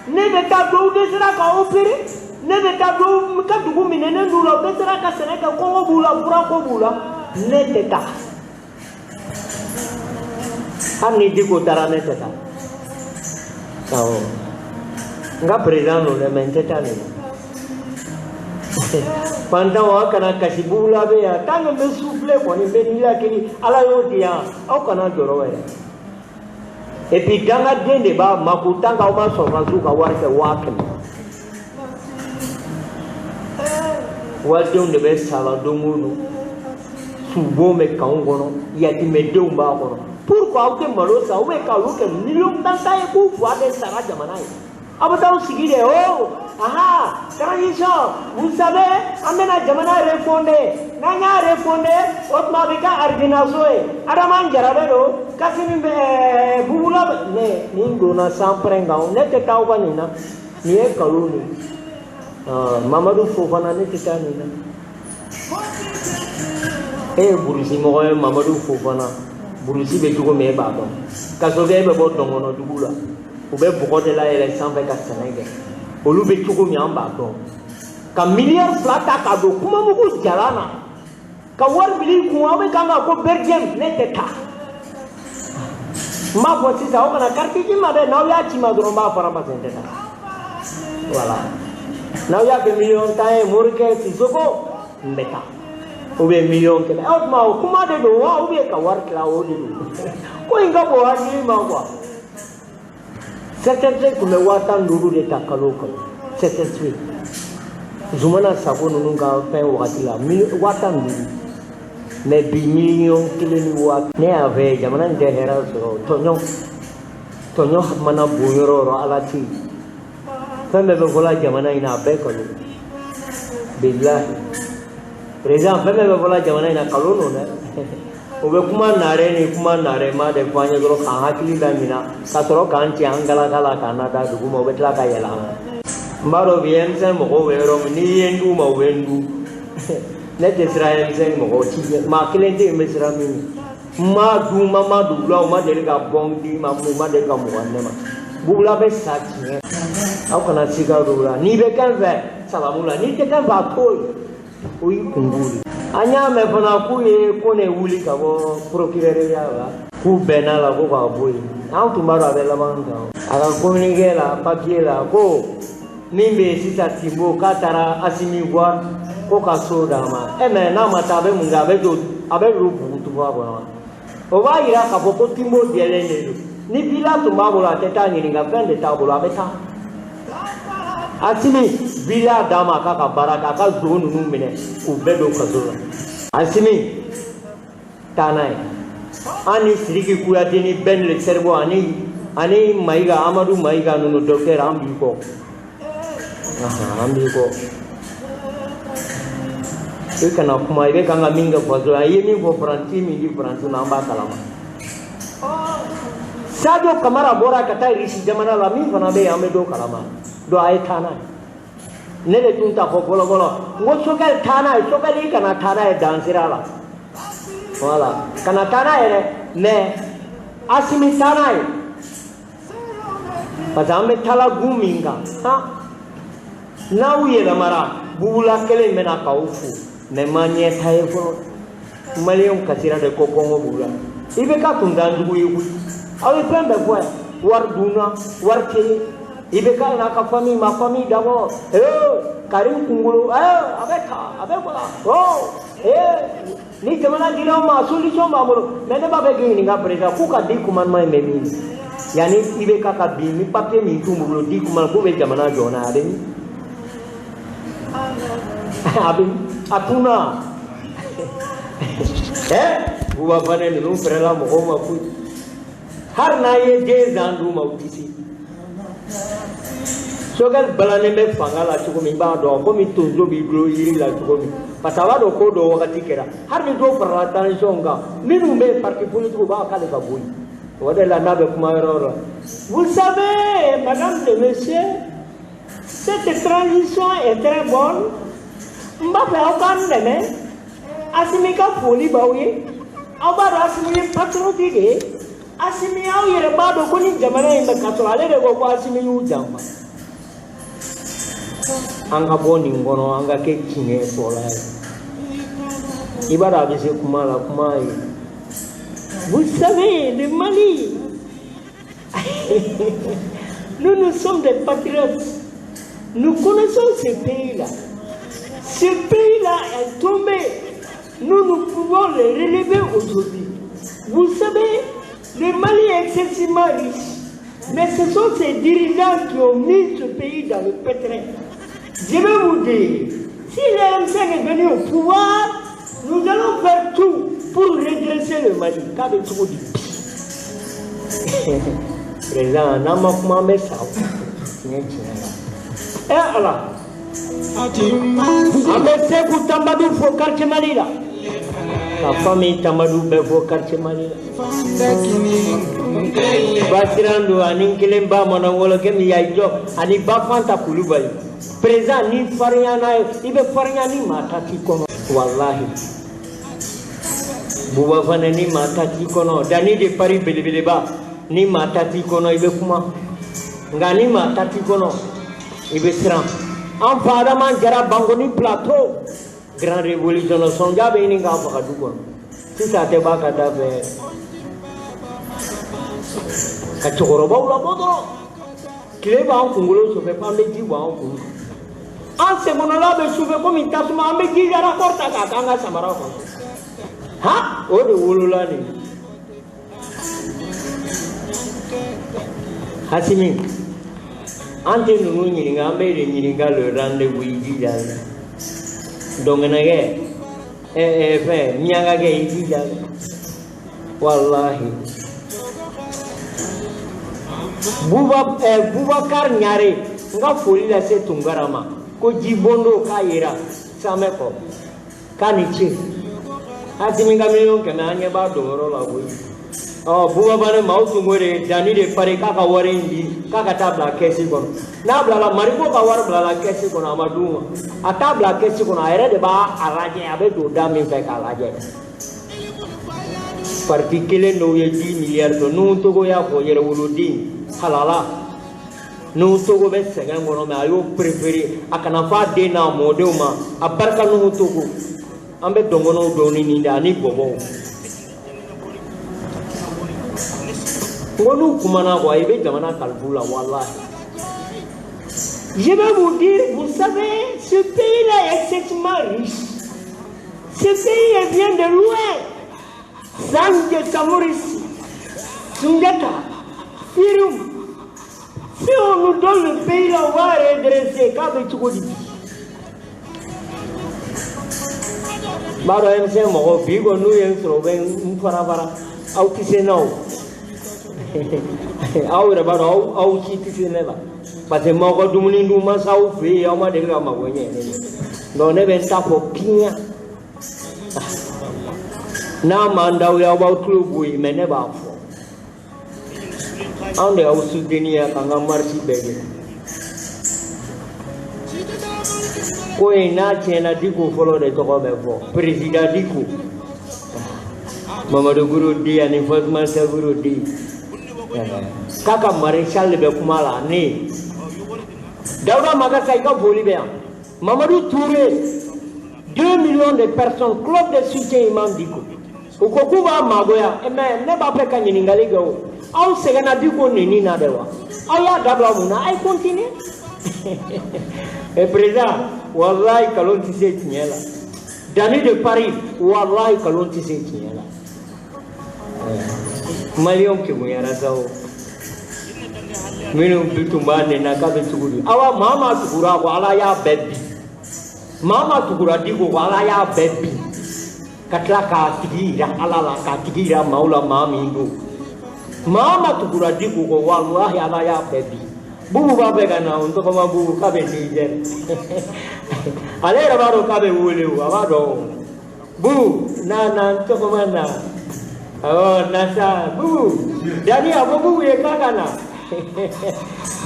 Ne bɛ taa, dɔw dɛsɛra ka opérer. Ne bɛ taa, dɔw ka dugu minɛnen d'u la, u dɛsɛra ka sɛnɛ kɛ, kɔngɔ b'u la, furako b'u la. Ne tɛ taa. Hali ni Diko taara, ne tɛ taa. Awɔ, n ka président don dɛ, mais n tɛ taa nin na. Fantanw, aw kana kasi. Bugula bɛ yan. Tant que n bɛ souffler kɔni, n bɛ nilakili, Ala y'o di yan, aw kana jɔrɔ yɛrɛ. Et puis dangaden de b'a mako tant que aw ma sɔrɔdasiw ka wari kɛ 100 000. Walidenw de bɛ sa la don o don, subon bɛ kanw kɔnɔ, yatimɛdenw b'a kɔnɔ. Pourquoi aw tɛ malo san ou bien k'olu kɛ miliyɔn 10 ta ye, k'u fa de sara jamana ye? Aw bɛ taa aw sigi de o aha transition. Vous savez, an bɛna jamana refonder. N'an y'a refonder, o tuma a bɛ kɛ arijinaso ye. Adama Jarabe don, Kasimi bɛ Bubula bɛ. Ne nin donna sanpɛrɛn kan, ne tɛ taa aw ka nin na. Nin ye nkalon de ye. Mamadu Fofana, ne tɛ taa nin na. E ye burusi mɔgɔ ye, Mamadu Fofana. Burusi bɛ cogo min, e b'a dɔn. Ka sɔrɔ e bɛ bɔ dɔngɔnɔ dugu la, u bɛ bɔgɔ de layɛlɛ sanfɛ ka sɛnɛ kɛ. Olu bɛ cogo min, an b'a dɔn. Ka miliyari 2 ta k'a don kumamugu jalan na, ka wari bila i kun, aw bɛ kan ka ko berjɛm. Ne tɛ taa. N b'a fɔ sisan, aw kana carte ci n ma dɛ. N'aw y'a ci n ma dɔrɔn, n b'a fara, parce que n tɛ taa. Voilà, n'aw y'a kɛ miliyɔn 10 ye, Morikɛ Sisoko, n bɛ taa, ou bien miliyɔn 100. O tuma, o kuma de don wa, ou bien ka wari tila o de don? Ko in ka bon hakili ma quoi. CSSP tun bɛ 15 000 de ta kalo o kalo. CSSP, Zumana Sako ninnu ka fɛn wagati la, 15 000. Mais bi, miliyɔn 1 ni waa. Ne y'a fɛ jamana in tɛ hɛrɛ sɔrɔ. Tɔɲɔ, tɔɲɔ mana bon yɔrɔ o yɔrɔ, Ala tɛ yen. Fɛn bɛɛ bɛ fɔla jamana in na, a bɛɛ kalo. Bilahi, président, fɛn bɛɛ bɛ fɔla jamana in na, kalo don dɛ. U bɛ kuma naare ni kuma naare ma de fɔ an ye dɔrɔn k'an hakili laɲina, ka sɔrɔ k'an ci an galaka la, k'an nada dugu ma. U bɛ tila ka yɛlɛ an kan. N b'a dɔn bi M5 mɔgɔw bɛ yɔrɔ min, n'i ye n d'u ma, u bɛ n dun. Ne tɛ siran M5 mɔgɔw ci, maa kelen tɛ yen n bɛ siran min ɲɛ. N ma dun, ma ma dugu la, u ma deli ka bɔn di ma, u ma deli ka mugan di ne ma. Bugula bɛ sa tiɲɛ. Aw kana siga don o la. N'i bɛ kɛ n fɛ, salamu la. N'i tɛ kɛ n fɛ, a to yen, o y'i kungo de. An y'a mɛn fana k'u ye ko ne wuli ka bɔ procureur ya la, k'u bɛnna la ko k'a bɔ yen. An tun b'a dɔn a bɛ laban kan. A ka communiqué la, papier la, ko min bɛ yen sisan, Timbo, k'a taara Asimi voir ko ka so d'a ma. E mais n'a ma taa, a bɛ mun kɛ? A bɛ don bugutuba kɔnɔ. O b'a yira k'a fɔ ko Timbo jɛlen de don. Ni villa tun b'a bolo, a tɛ taa ɲininka. Fɛn de t'a bolo, a bɛ taa. Asimi, villa d'a ma, k'a ka baara kɛ, a ka zon ninnu minɛ k'u bɛɛ don kaso la. Asimi, taa n'a ye. An ni Sidiki Kuyate ni Ben le Cerveau ani Mayiga, Amadu Mayiga ninnu, docteur, an b'i kɔ, an b'i kɔ. I kana kuma. I bɛ kan ka min kɛ faso la, i ye min fɔ Faransi, min di Faransi ma, an b'a kalama. Sadio Kamara bɔra ka taa Irisi jamana la, min fana bɛ yen, an bɛ dɔ kalama. Donc a ye taa n'a ye. Ne de tun ta fɔ fɔlɔ fɔlɔ, n ko Sogɛli, taa n'a ye. Sogɛli, i kana taa n'a ye dansira la. Voilà, kana taa n'a ye dɛ. Mais Asimi, taa n'a ye, parce que an bɛ talagun min kan, han, n'aw yɛlɛmara, bugula kelen bɛna k'aw fo. Mais ma ɲɛ ta ye fɔlɔ. Maliyɛnw kasira de ko kɔngɔ b'u la. I bɛ ka tun t'an jugu ye koyi. Aw ye fɛn bɛɛ fɔ yan, wari dunna, wari tɛ yen. I bɛ ka n'a ka famille ma famille d'abord. Ee, Karim kunkolo, ee, a bɛ ta, a bɛ bɔra. Oh, ee, ni jamana dira aw ma, solution b'an bolo. Mais ne b'a fɛ k'i ɲininka, président, k'u ka 10 commandement in bɛ min? Yanni i bɛ ka bin ni papier min t'u bolo, 10 commandement, k'u bɛ jamana jɔ n'a ye, a bɛ min? A bɛ a tunna. Ɛ, Buba Fane ninnu fɛrɛla mɔgɔw ma koyi. Hali n'a ye den zan d'u ma, u tɛ se. Choguel balannen bɛ fanga la cogo min, i b'a dɔn komi tonso b'i bolo yiri la cogo min, parce que a b'a dɔn ko dɔ wagati kɛra. Hali ni dɔw farala transition kan, minnu bɛ yen parti politique, u b'a k'ale ka bɔ yen. O de la n'a bɛ kuma yɔrɔ o yɔrɔ: vous savez, madame et monsieur, cette transition est très bonne. N b'a fɛ aw k'an dɛmɛ. Assimi ka foli b'aw ye. Aw b'a dɔn Assimi ye patriote de ye. Assimi, aw yɛrɛ b'a dɔn ko ni jamana in bɛ ka sɔrɔ ale de ko ko Assimi y'u janfa. An ka bɔ nin kɔnɔ, an ka kɛ tiɲɛ fɔla ye. I b'a dɔn a bɛ se kuma la, kuma ye: vous savez, le Mali, nous, nous sommes des patriotes, nous connaissons ce pays-là. Ce pays-là est tombé, nous, nous pouvons le relever aujourd'hui. Vous savez, le Mali est excessivement riche, mais ce sont ces dirigeants qui ont mis ce pays dans le pétrin. Je vais vous dire, si le M5 est venu au pouvoir, nous allons faire tout pour redresser le Mali. K'a bɛ cogo di bi? Président, n'an ma kuma, an bɛ sa o. Tiɲɛ tiɲɛ la. Ɛ Ala, an bɛ Seku Tambadu fo quartier Mali la. Ka famille Tambadu bɛɛ fo quartier Mali la. Basiran don ani n kelen ba mana wɔlɔkɛ min y'a jɔ ani ba Fanta Kulubali. Président, ni farinya n'a ye, i bɛ farinya ni maa ta t'i kɔnɔ. Walahi. Buba fana, ni maa ta t'i kɔnɔ, Danni de Paris belebeleba, ni maa ta t'i kɔnɔ, i bɛ kuma. Nka ni maa ta t'i kɔnɔ, i bɛ siran. An fa Adama Jara Bankoni Plateau, grand révolutionnaire, sɔnja bɛ ɲini k'a faga du kɔnɔ. Sisan a tɛ b'a ka da fɛ. Ka cɛkɔrɔbaw labɔ dɔrɔn. Tile b'an kunkolo sɔfɛ f'an bɛ ji bɔ an kun. An senkɔnɔla bɛ sufɛ komi tasuma, an bɛ ji jarakɔrɔ ta k'a k'an ka samara kɔnɔ. Ha, o de wolola nin. Hasimi, an tɛ ninnu ɲininka, an bɛ de ɲininka le rendez-vous, i jija dɛ. Dɔnkɛnɛkɛ, ɛ ɛ fɛn, miyankakɛ, i jija dɛ. Walahi. Buba ɛ Bubakar Ɲare, n ka foli lase Tunkara ma ko jibondo k'a yera samɛ kɔ k'a ni ce. Hasimi ka 100 000 000, an ɲɛ b'a donyɔrɔ la koyi. Ɔ Buba Bane, maaw tun ko de Danni de pari k'a ka wari in di k'a ka taa bila kɛsi kɔnɔ. N'a bilala, Mariko ka wari bilala kɛsi kɔnɔ, a ma d'u ma. A t'a bila kɛsi kɔnɔ, a yɛrɛ de b'a a lajɛ, a bɛ don da min fɛ k'a lajɛ. Parti kelen dɔw ye 10 miliyari dɔn. Nuhu Togo y'a fɔ yɛrɛwoloden halala. Nuhu Togo bɛ sɛgɛn kɔnɔ, mɛ a y'o préféré a kana fɔ a den n'a mɔdenw ma. A barika Nuhu Togo. An bɛ dɔnkɔnɔw dɔn ni nin de ani bɔbɔw. N ko n'u kumana quoi, i bɛ jamana kalifu la walahi. Je vais vous dire, vous savez, ce pays-là est excessivement riche. Ce pays vient de loin. Sanje Samorisi, Sunjata, Firum. Si on nous donne le pays là, on va redresser. K'a bɛ cogo di bi? N b'a dɔn M5 mɔgɔw bi kɔni n'u ye n sɔrɔ, u bɛ n fara fara. Aw tɛ se n na o. Aw yɛrɛ b'a dɔn aw aw si tɛ se ne la. Parce que m'aw ka dumuni dun masaw fɛ yen, aw ma deli ka mago ɲɛ ne ye. Donc ne bɛ n ta fɔ piɲa. N'a man d'aw ye, aw b'aw tulo bɔ yen, mais ne b'a fɔ. Anw de y'aw soutenir k'an ka marche bɛɛ kɛ. Ko in n'a tiɲɛna, Diko fɔlɔ de tɔgɔ bɛ fɔ. Président Diko. Mamadu Guro di ani Fatumata Saguro di. K'a ka maréchal de bɛ kuma la ne. Dawuda Magasa, i ka foli bɛ yan. Mamadu Touré, 2 millions de personnes, club de soutien Imam Diko. U ko k'u b'a magoya, mais ne b'a fɛ ka ɲininkali kɛ o. Aw sɛgɛnna Diko neni na dɛ wa? Aw y'a dabila mun na? A ye continuer. Et président, wallahi kalon tɛ se tiɲɛ la. Danni de Paris, wallahi kalon tɛ se tiɲɛ la. Maliyɛnw kegunyara sa o. Minnu bi tun b'a nɛna k'a bɛ cogo di? Awa maa maa tugura a kɔ, Ala y'a bɛɛ bi. Maa maa tugura Diko kɔ, Ala y'a bɛɛ bi. Ka tila k'a tigi yira Ala la, k'a tigi yira maaw la maa min don. Maa maa tugura Diko kɔ, walahi Ala y'a bɛɛ bi. Bubu b'a fɛ ka na o, n tɔgɔma Bubu k'a bɛ Niger. Ale yɛrɛ b'a dɔn k'a bɛ wele o, a b'a dɔn o. Bubu na na, n tɔgɔma na. Awɔ, na sa Bubu. Dani a fɔ Bubu ye k'a ka na.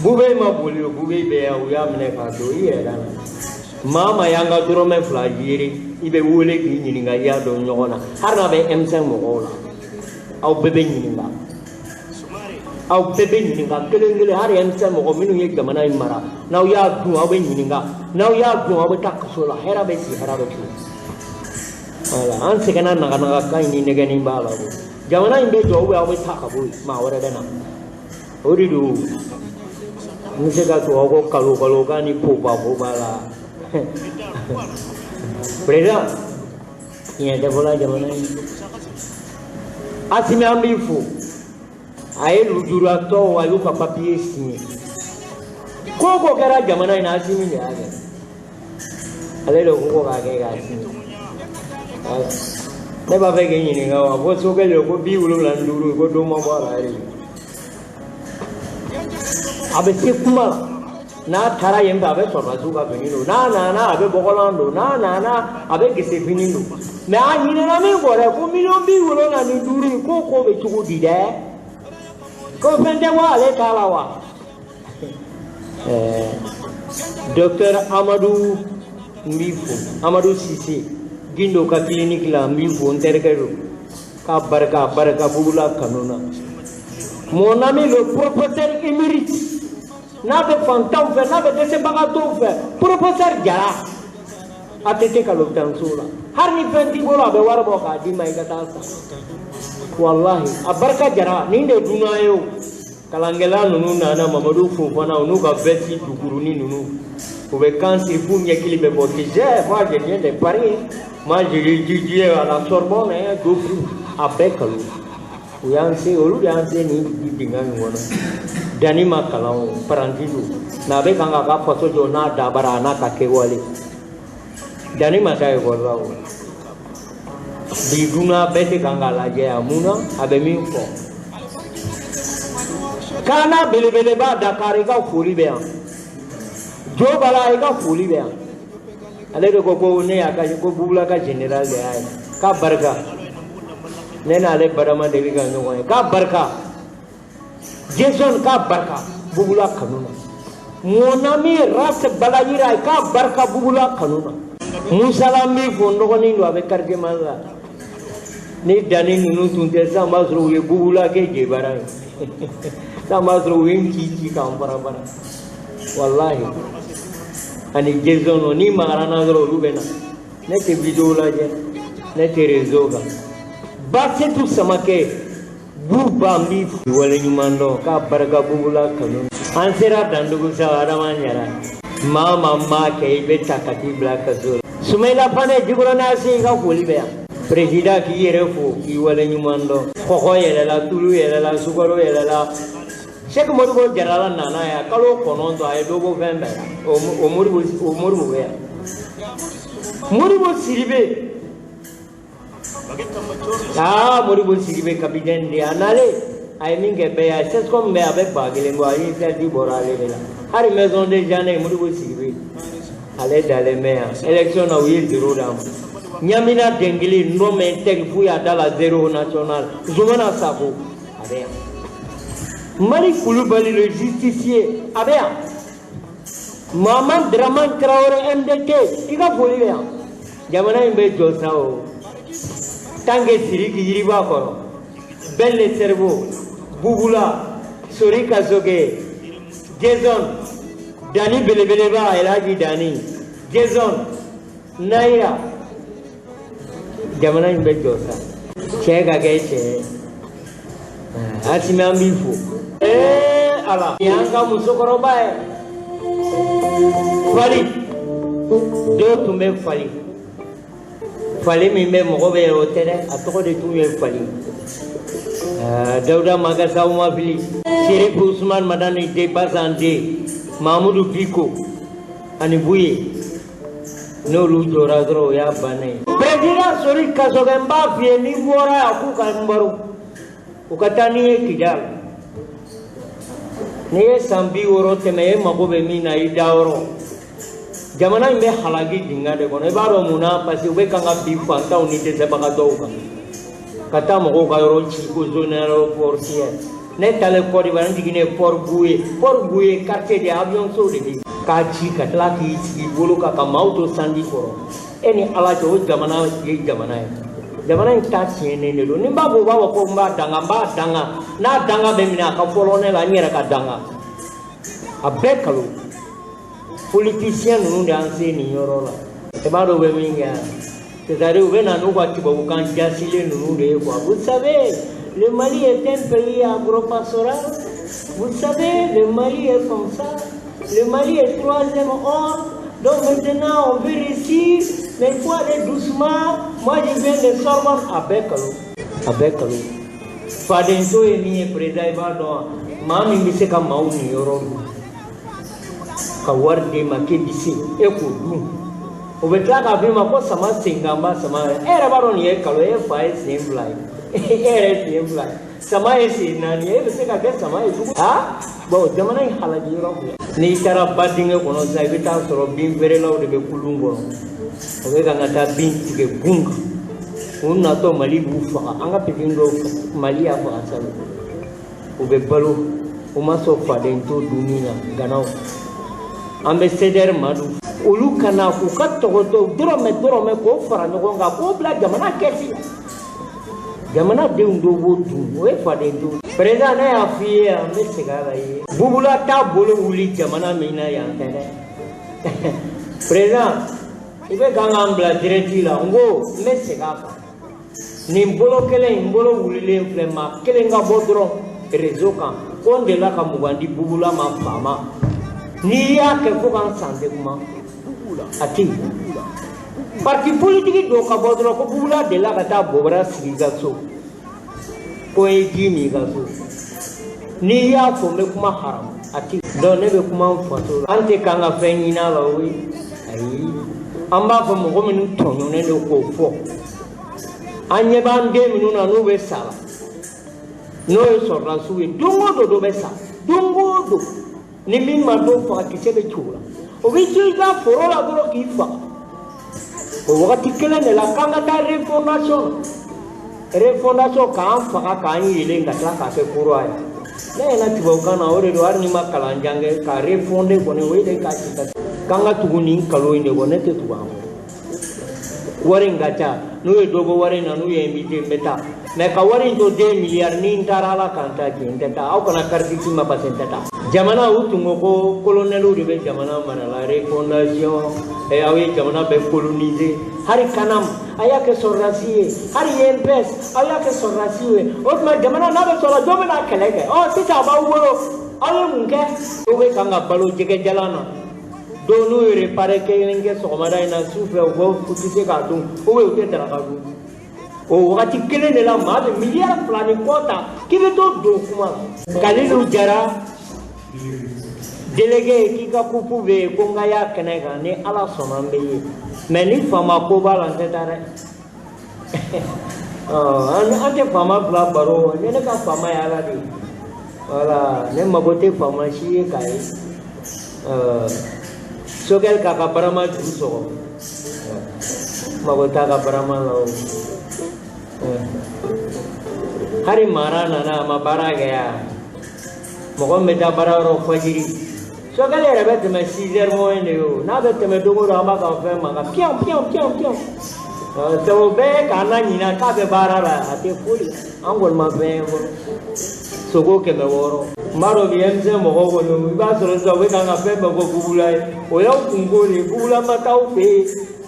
Bube ma boli o, Bube bɛ yan, u y'a minɛ k'a don i yɛrɛ ka na. Maa maa y'an ka dɔrɔmɛ 2 yeri, i bɛ wele k'i ɲininka i y'a dɔn ɲɔgɔn na. Hali n'a bɛ M5 mɔgɔw la, aw bɛɛ bɛ ɲininka. Aw bɛɛ bɛ ɲininka kelen kelen, hali M5 mɔgɔ minnu ye jamana in mara, n'aw y'a dun aw bɛ ɲininka, n'aw y'a dun aw bɛ taa kaso la, hɛrɛ bɛ sigi, hɛrɛ bɛ tile. Voilà, an sɛgɛnna naganaga kan in ni nɛgɛnni b'a la ko. Jamana in bɛ jɔ ou bien aw bɛ taa ka bɔ yen, maa wɛrɛ bɛ na. O de don, n bɛ se ka tugu aw kɔ kalo kalo kan ni popa popa la. Président, tiɲɛ tɛ fɔla jamana in. Asimi, an b'i fo. A ye lujuratɔw, a y'u ka papiye signé. Ko o ko kɛra jamana in na, Asimi de y'a kɛ. Ale de ko k'a kɛ k'a signé. Voilà. Ne b'a fɛ k'i ɲininka wa, ko sokɛ de ko 75, ko don ma bɔ a la yɛrɛ. A bɛ se kuma la. N'a taara yen fɛ, a bɛ sɔrɔdasiw ka fini don. N'a nana, a bɛ bɔgɔlan don. N'a nana, a bɛ gese fini don. Mais a ɲinɛna min kɔ dɛ, ko miliyɔn 75 in, ko ko bɛ cogo di dɛ? Ko fɛn tɛ bɔ ale ta la wa? Ɛɛ, docteur Amadu, n b'i fo. Amadu Sise, Gindo ka clinique la, n b'i fo, n terikɛ don. K'a barika, barika Bugula kanu na. Mon ami le professeur émérite, n'a bɛ fantanw fɛ, n'a bɛ dɛsɛbagatɔw fɛ, professeur Jara, ATT ka l'hôpital la. Hali ni fɛn t'i bolo, a bɛ wari bɔ k'a d'i ma i ka taa san. Walahi, a barika Jara, nin de dunan ye o. Kalankɛla ninnu nana, Mamadu Fofana, u n'u ka veste dukurunin ninnu, u bɛ kan siri f'u ɲɛkili bɛ bɔ. Tu sais, moi je viens de Paris, moi je étudié à la Sorbonne, hein, Dauphine. A bɛɛ kalo. U y'an se, olu de y'an se nin dingɛ in kɔnɔ. Danni ma kalan o, paranti don. Mais a bɛ kan k'a ka faso jɔ n'a dabara a n'a ka kɛwale. Danni ma taa ekɔli la o. Bi dunan bɛɛ tɛ kan k'a lajɛ yan, mun na a bɛ min fɔ. Kana belebeleba Dakar, i ka foli bɛ yan. Jo Bala, i ka foli bɛ yan. Ale de ko ko ne y'a ka ko Bugula ka général de y'a ye. K'a barika. Ne n'ale barama deli ka ɲɔgɔn ye. K'a barika. Jason, k'a barika Bugula kanu na. Mon ami Ras Balayira, k'a barika Bugula kanu na. Musala, n b'i fo, n dɔgɔnin don, a bɛ quartier Mali la. Ni danni ninnu tun tɛ sisan, b'a sɔrɔ u ye Bugula kɛ jebara ye. Sisan b'a sɔrɔ u ye n ci ci k'an fara fara. Walahi. Ani Jason, n'i magara n na dɔrɔn, olu bɛ na. Ne tɛ vidéo lajɛ, ne tɛ réseau kan. Basetu Samakɛ, Buba, n b'i fo waleɲuman dɔn, k'a barika Bugula kanu. An sera dandugu sa, Adama ɲɛra. Maa maa maa kɛ, i bɛ ta ka t'i bila kaso la. Sumayila Fane, Jikɔrɔni se, i ka foli bɛ yan. Président, k'i yɛrɛ fo k'i waleɲuman dɔn. Kɔgɔ yɛlɛla, tulu yɛlɛla, sukaro yɛlɛla. Sɛki Modibo Jarala nana yan kalo 9, a ye dɔ bɔ fɛn bɛɛ la. O Modibo, o Modibo bɛ yan. Modibo Sidibe. Aa, Modibo Sidibe capitaine de, a nalen a ye min kɛ bɛɛ ye, a CSCOM bɛɛ a bɛ 1000 bɔ, a initiative bɔra ale de la. Hali maison de Jeanne, Modibo Sidibe, ale dalen bɛ yan. Élection na, u ye zéro d'a ma. Ɲamina Dengili, Nɔmɛ Tɛgi, f'u y'a da la zéro national. Zumana Sako, a bɛ yan. Mali Kulubali le justicier, a bɛ yan. Mahamad Dramane Traoré MDT, i ka foli bɛ yan. Jamana in bɛ jɔ sa o. Tant que Sidiki yiri b'a kɔrɔ, Ben le cerveau, Bugula, Sori Kasoge, Jason, Dani belebeleba, Elhaji Dani, Jason, Naira, jamana in bɛ jɔ sa. Cɛ ka kɛ cɛ ye. Asimi, an b'i fo. Ee Ala, nin y'an ka musokɔrɔba ye. Fali, dɔw tun bɛ fali. Fali min bɛ mɔgɔ bɛ o tɛ dɛ, a tɔgɔ de tun ye Fali. Dawuda Magasa ma fili. Serifu Usman Madani de Bazande, Mamudu Biko ani Buye. N'olu jɔra dɔrɔn, o y'a bannen ye. Président Sori Kasɔgɛ, n b'a f'i ye, n'i bɔra yan k'u ka n baro, u ka taa n'i ye Kidali. N'i ye san 60 tɛmɛ, e mago bɛ min na, i dayɔrɔ. Jamana in bɛ halaki dingɛ de kɔnɔ. I b'a dɔn mun na? Parce que u bɛ kan ka bin fantanw ni dɛsɛbagatɔw kan, ka taa mɔgɔw ka yɔrɔ ci ko zone aéroportuaire. Ne taalen Côte d'Ivoire, n jiginnen Port Boué. Port Boué quartier de avion so de bɛ yen. K'a ci ka tila k'i sigi bolo kan ka maaw to sanji kɔrɔ. E ni Ala cɛ, o jamana ye jamana ye, jamana in ta tiɲɛnen de don. Ni n b'a fɔ, u b'a fɔ ko n b'a danga, n b'a danga. N'a danga bɛ minɛ, a ka fɔlɔ ne la, n yɛrɛ ka danga. A bɛɛ kalo politicien ninnu de y'an se nin yɔrɔ la. I b'a dɔn u bɛ min kɛ, c'est-à-dire u bɛ na n'u ka tubabukan jasilen ninnu de ye quoi. Vous savez, le Mali est un pays agropastoral. Vous savez, le Mali est comme ça. Le Mali est troisième or. Donc maintenant, on veut réussir, mais il faut aller doucement. Moi, je viens de Sorbonne. A bɛɛ kalo, a bɛɛ kalo. Fadento ye min ye, président, i b'a dɔn, maa min bɛ se ka maaw niyɔrɔ dun, ka wari d'e ma k'e bɛ se e k'o dun, o bɛ tila k'a f'i ma ko sama senkanba sama. E yɛrɛ b'a dɔn nin ye kalo e fa ye sen 2 ye, e yɛrɛ ye sen 2 ye, sama ye sen 4 ye, e bɛ se ka kɛ sama ye tugun. Ha bon, jamana in halaki yɔrɔ filɛ. N'i taara ba dingɛ kɔnɔ sisan, i bɛ taa sɔrɔ bin feerelaw de bɛ kulun kɔnɔ. O bɛ kan ka taa bin tigɛ gun kan. U natɔ, Mali b'u faga. An ka pikin dɔw, Mali y'a faga salon. U bɛ balo, u ma sɔn faden to dunni na. Ganaw, an bɛ CDR Madu, olu kana k'u ka tɔgɔtɔ dɔrɔmɛ dɔrɔmɛ k'o fara ɲɔgɔn kan k'o bila jamana kɛsi la. Jamana denw dɔw b'o dun, o ye faden to. Président, ne y'a f'i ye yan, n bɛ segin a la i ye. Bubula t'a bolo wuli jamana min na, yan tɛ dɛ. Président, i bɛ kan k'an bila direct la. N ko n bɛ segin a kan. Nin bolo kelen in, bolo wulilen filɛ, maa kelen ka bɔ dɔrɔn réseau kan ko n delila ka 20 di Bubula ma faama. N'i y'a kɛ fo k'an san tɛ kuma, a tɛ yen. Parti politique dɔw ka bɔ dɔrɔn ko Bubula delila ka taa bɔbara sigi i ka so, ko n ye ji min i ka so. N'i y'a fɔ, n bɛ kuma haramu, a tɛ yen. Donc ne bɛ kuma n faso la. An tɛ k'an ka fɛn ɲini a la, o ye ayi. An b'a fɔ mɔgɔ minnu tɔɲɔnen don k'o fɔ. An ɲɛ b'an den minnu na, n'u bɛ sa la, n'o ye sɔrɔdasiw ye, don o don dɔ bɛ sa, don o don. Ni min ma dɔ faga, kisɛ bɛ ci o la. O bɛ to i ka foro la dɔrɔn k'i faga. O wagati kelen de la k'an ka taa refondation na, refondation k'an faga, k'an yelen, ka tila k'a kɛ kura ye. Ne ɲɛna tubabukan na, o de don. Hali n'i ma kalan jan kɛ, ka refonder kɔni, o ye de k'a ci ka k'an ka tugu nin kalo in de kɔ. Ne tɛ tugu an kɔ. Wari in ka ca. N'u ye dɔ bɔ wari in na, n'u ye invité, n bɛ taa. Mais ka wari in to 2 milliards, ni n taara, Ala k'an ta tiɲɛ, n tɛ taa. Aw kana carte ci ma, parce que n tɛ taa. Jamana, u tun ko ko colonɛliw de bɛ jamana mara la. Refondation, aw ye jamana bɛɛ coloniser. Hali kanam, a y'a kɛ sɔrɔdasi ye. Hali INPS, aw y'a kɛ sɔrɔdasi ye. O tuma jamana n'a bɛ sɔrɔ, jɔn bɛna kɛlɛ kɛ? Ɔ sisan a b'aw bolo, aw ye mun kɛ? Dɔw bɛ kan ka balo jɛgɛjalan na. Dɔw n'u ye réparé kelen kɛ sɔgɔmada in na, su fɛ u bɔ, u tɛ se k'a dun, ou bien u tɛ daraka dun. O wagati kelen de la, maa bɛ miliyari 2 ni kɔ ta k'i bɛ t'o don kuma la. Kalilu Jara, délégué, k'i ka coupe bɛ yen, ko n ka y'a kɛnɛ kan. Ni Ala sɔnna, n bɛ ye. Mais ni faama ko b'a la, n tɛ taa dɛ. An tɛ faama bila baro. Ne ka faama ye Ala de ye. Voilà, ne mago tɛ faama si ye k'a ye. Sokɛli k'a ka barama juru sɔgɔ, mago t'a ka barama la. O hali mara nana, a ma baara kɛ yan. Mɔgɔ min bɛ taa baara yɔrɔ fajiri, Sokɛli yɛrɛ bɛ tɛmɛ 6 heures moins de ye. O n'a bɛ tɛmɛ don o don, an b'a ka fɛn mankan piyan piyan piyan piyan. O bɛɛ k'an na ɲinan k'a bɛ baara la, a tɛ foyi. An kɔni ma fɛn ye fɔlɔ. Sogo 600, n b'a dɔn bi M5 mɔgɔw kɔni, i b'a sɔrɔ sisan u bɛ k'an ka fɛn bɛɛ fɔ Bubula ye. O y'aw kunko de ye. Bubula ma t'aw fɛ yen,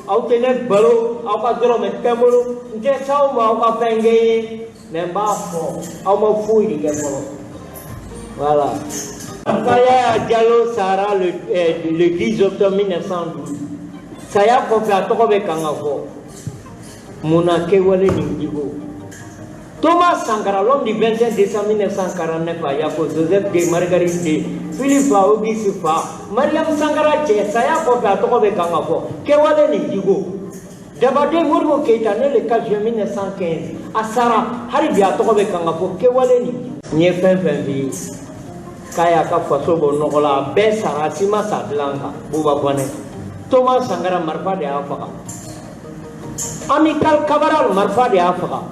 aw tɛ ne balo, aw ka dɔrɔmɛ tɛ n bolo, n tɛ s'aw ma, aw ka fɛn kɛ n ye. Mais n b'a fɔ, aw ma foyi de kɛ fɔlɔ. Voilà. Yaya Diallo sara le 10 octobre 1912. Saya kɔfɛ, a tɔgɔ bɛ kan ka fɔ. Mun na kɛwale nin jiko? Thomas Sankara, l'homme du 21 décembre 1949 à Yako, Joseph de Marguerite de Philippe fa, Auguste fa, Mariam Sankara cɛ, saya kɔfɛ a tɔgɔ bɛ kan ka fɔ. Kɛwale nin jiko. Dabaden Modibo Keïta, né le 4 juin 1915, a sara, hali bi a tɔgɔ bɛ kan ka fɔ. Kɛwale nin jiko. N ye fɛn fɛn f'i ye. K'a y'a ka faso bɔ nɔgɔ la, a bɛɛ sara, a si ma sa dilan kan. Buba Fane, Thomas Sankara, marifa de y'a faga. Amilcar Cabral, marifa de y'a faga.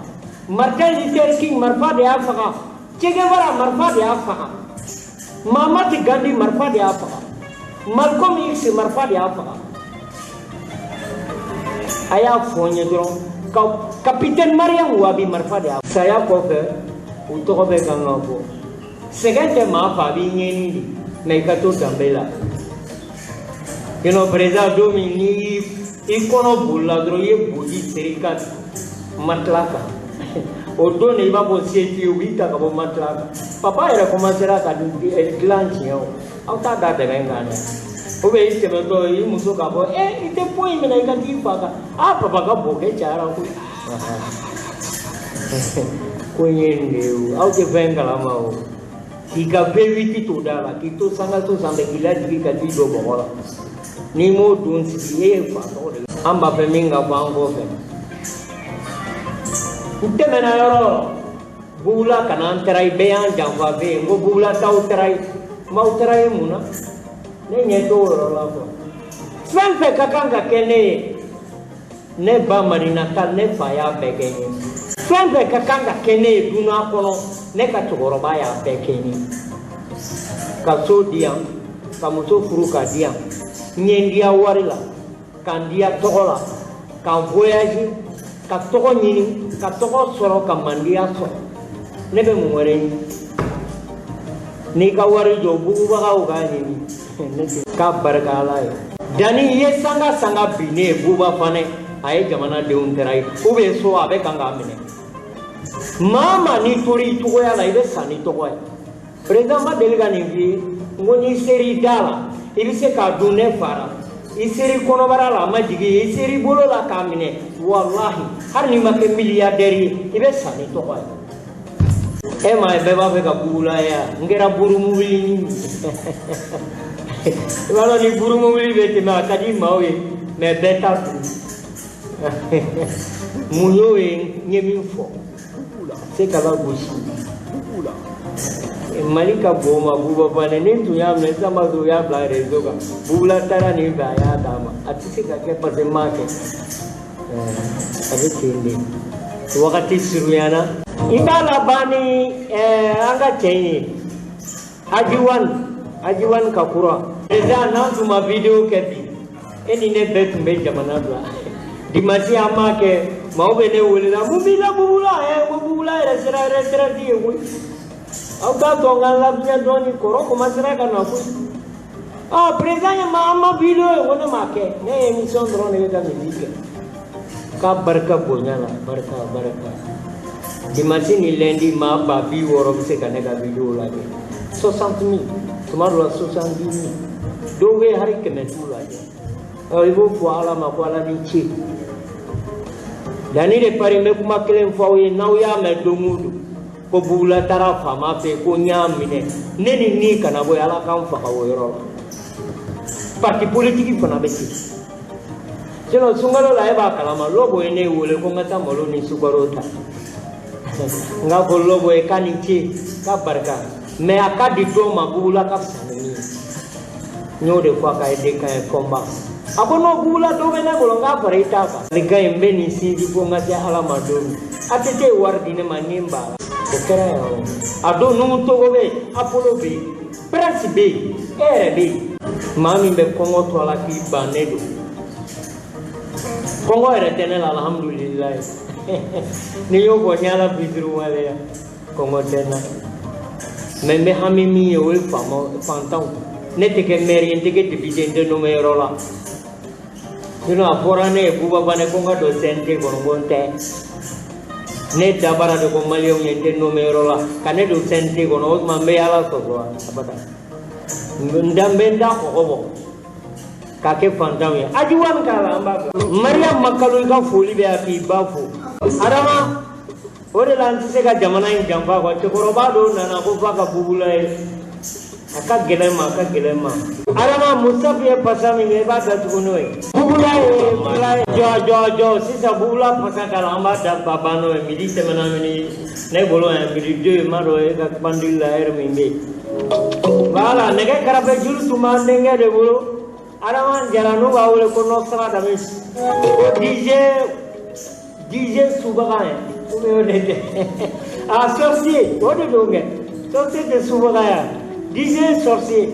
Martin Luther King, marifa de y'a faga. Che Guevara, marifa de y'a faga. Mahatma Gandhi, marifa de y'a faga. Malcolm X, marifa de y'a faga. A y'a fɔ n ye dɔrɔn ka capitaine Mariam Wabi, marifa de y'a. Saya kɔfɛ, u tɔgɔ bɛ kan ka fɔ. Sɛgɛn tɛ maa fa, a b'i ɲɛni de, mais i ka to danbe la. Sinon président, don min ni i kɔnɔ bolila dɔrɔn, i ye boji seri i ka matelas kan, o don de i b'a fɔ se t'i ye, u b'i ta ka bɔ matelas kan. Papa yɛrɛ commencera ka dilan tiɲɛ o, aw t'a da dɛmɛ kan dɛ. Ou bien i tɛmɛtɔ, i muso k'a fɔ e i tɛ foyi minɛ, i ka t'i fa kan, a papa ka bokɛ cayara koyi. Ko in ye nin de ye o, aw tɛ fɛn kalama o. K'i ka V8 to da la, k'i to sangaso sanfɛ, k'i lajigin ka t'i jɔ bɔgɔ la, n'i m'o don sigi, e ye fa tɔgɔ de la. An b'a fɛ min ka fɔ an kɔfɛ. N tɛmɛna yɔrɔ o yɔrɔ, Bugula ka na an taara, bɛɛ y'an janfa fɛ yen. N ko Bugula t'aw taara ye, n b'aw taara ye mun na? Ne ɲɛ t'o yɔrɔ la quoi. Fɛn fɛn ka kan ka kɛ ne ye, ne ba Marina ta, ne fa y'a bɛɛ kɛ n ye. Fɛn fɛn ka kan ka kɛ ne ye dunan kɔnɔ, ne ka cɛkɔrɔba y'a bɛɛ kɛ n ye. Ka so di yan, ka muso furu ka di yan, n ye n diya wari la, ka n diya tɔgɔ la, ka voyage, ka tɔgɔ ɲini, ka tɔgɔ sɔrɔ, ka mandiya sɔrɔ. Ne bɛ mun wɛrɛ ɲini? N'i ka wari jɔ, bugubagaw k'a ɲini, ne tɛ k'a barika Ala ye. Dani i ye sanga sanga bi ne ye. Buba Fane, a ye jamanadenw tɛra ye ou bien so a bɛ kan k'a minɛ. Maa maa n'i tora i cogoya la, i bɛ sa ni tɔgɔ ye. Président ma deli ka nin f'i ye. N ko n'i ser'i da la, i bɛ se k'a dun. Ne fara i ser'i kɔnɔbara la, a ma jigin, i ser'i bolo la k'a minɛ. Walahi, hali n'i ma kɛ milliardaire ye, i bɛ sa ni tɔgɔ ye. E ma ye, bɛɛ b'a fɛ ka bugula ye. N kɛra buru mobili ni, i b'a dɔn, ni buru mobili bɛ tɛmɛ, a ka di maaw ye, mais bɛɛ t'a dun. Mun y'o ye? N ye min fɔ, se ka lagosi. Mali ka bon ma. Buba Fane, ni tun y'a minɛ sisan, b'a sɔrɔ u y'a bila réseau kan. Bugula taara nin fɛ, a y'a d'a ma. A tɛ se ka kɛ parce que n m'a kɛ. A bɛ ten de, wagati surunyana. I b'a laban ni an ka cɛ in ye, Hajiwan, Hajiwan ka kura. Président, n'an tun ma vidéo kɛ bi, e ni ne bɛɛ tun bɛ jamana bila. Dimanche an m'a kɛ, maaw bɛ ne wele la: mun b'i la Bugula? Ɛ, ko Bugula yɛrɛ sera retraite ye koyi. Aw t'a tɔ n ka lafiya dɔɔni, kɔrɔ commencera ka na koyi. Ah, président ye ma, an ma vidéo ye. Ko ne m'a kɛ, ne ye émission dɔrɔn de bɛ ka musique kɛ. K'a barika bonya la, barika barika. Dimanche ni lundi, maa 60,000 bɛ se ka ne ka vidéo lajɛ, 60 000, tuma dɔ la 70 000, dɔw bɛ hali 100 t'u lajɛ. Ɔ, i b'o fɔ Ala ma ko Ala ni ce. Danni de pari. N bɛ kuma kelen fɔ aw ye. N'aw y'a mɛn don o don ko Bugula taara faama fɛ, ko n y'a minɛ, ne ni ni kana bɔ, Ala k'an faga o yɔrɔ la. Parti politique fana bɛ ten. Sinon sunkalo la, e b'a kalama, Lɔbɔ ye ne wele ko n ka taa malo ni sukaro ta. N k'a fɔ Lɔbɔ ye k'a ni ce, k'a barika, mais a ka di dɔw ma, Bugula ka fisa ni min ye. N y'o de fɔ a ka ye den kan ye fɔnba. A ko non, Bugula, dɔ bɛ ne bolo, n k'a fara i t'a kan. Nin ka ɲi, n bɛ nin sinsin fo n ka se Ala ma don min. ATT ye wari di ne ma ni n b'a la. O kɛra yan o. A don Nuhu Togo bɛ yen, Apollo bɛ yen, Prince bɛ yen, e yɛrɛ bɛ yen. Maa min bɛ kɔngɔ to a la k'i ban, ne don. Kɔngɔ yɛrɛ tɛ ne la, alhamdulilayi. N'i y'o fɔ, n y'Ala fitiri waleya. Kɔngɔ tɛ n na. Mais n bɛ hami min ye, o ye faamaw, fantanw. Ne tɛ kɛ maire ye, n tɛ kɛ député, n tɛ nommé yɔrɔ la. Sinon a fɔra ne ye, Buba Fane, ko n ka don CNT kɔnɔ, ko n tɛ. Ne dabara de ko maliyɛnw ye, n tɛ nommé yɔrɔ la, ka ne don CNT kɔnɔ, o tuma n bɛ Ala sɔsɔ wa? Abada. N da n bɛ n da kɔgɔ bɔ k'a kɛ fantanw ye. Ajiwan k'a la, an b'a bila. Mariam Makalu, i ka foli bɛ yan k'i ba fo. Adama, o de la n tɛ se ka jamana in janfa quoi. Cɛkɔrɔba dɔw nana ko f'a ka bugula ye. A ka gɛlɛn ma, a ka gɛlɛn ma. Adama, Mustafa ye pasa min kɛ, i b'a datugu n'o ye. Bugula ye fila ye. Jɔ jɔ jɔ sisan, bugula pasa k'a la, an b'a da ba ban n'o ye. Midi tɛmɛna mini ne bolo yan, midi 2, n m'a dɔn e ka pendule la heure min bɛ yen. Voilà, nɛgɛ karafe juru tun b'an denkɛ de bolo, Adama Jara, n'u b'a wele ko Nostradamus, ko DJ DJ subaga ye, ou bien o de tɛ? Ah, sorcier, o de don kɛ. Sorcier tɛ subaga ya, DJ sorcier.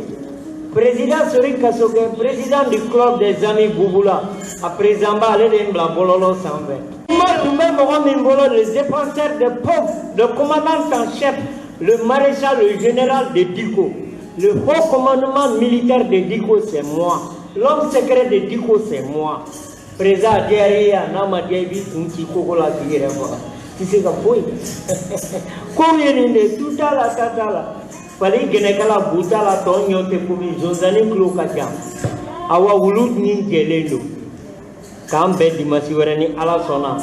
Président Sori Kasoke, président du club des amis Bouboula, a président ba, ale de ye n bila bɔlɔlɔ sanfɛ. Kuma tun bɛ mɔgɔ min bolo, le défenseur des pauvres, le commandant en chef, le maréchal, le général de Diko, le haut commandement militaire de Diko, c'est moi. L'homme secret de Diko, c'est moi. Président a diyara i ye, a n'a ma diya, i b'i kun ci koko la k'i yɛrɛ faga, i tɛ se ka foyi. Kow ye nin de, tu t'a la, ta t'a la, fali gɛnɛkala bu t'a la, tɔ ɲɔ tɛ komi zonzanni tulo ka ca. Awa, wulu ni jɛlen don. K'an bɛn dimasi wɛrɛ ni Ala sɔnna.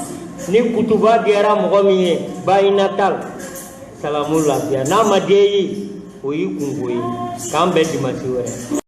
Ni kutuba diyara mɔgɔ min ye, bayi natal salamu lafiya. N'a ma diya i ye, o y'i kungo ye. K'an bɛn dimasi wɛrɛ.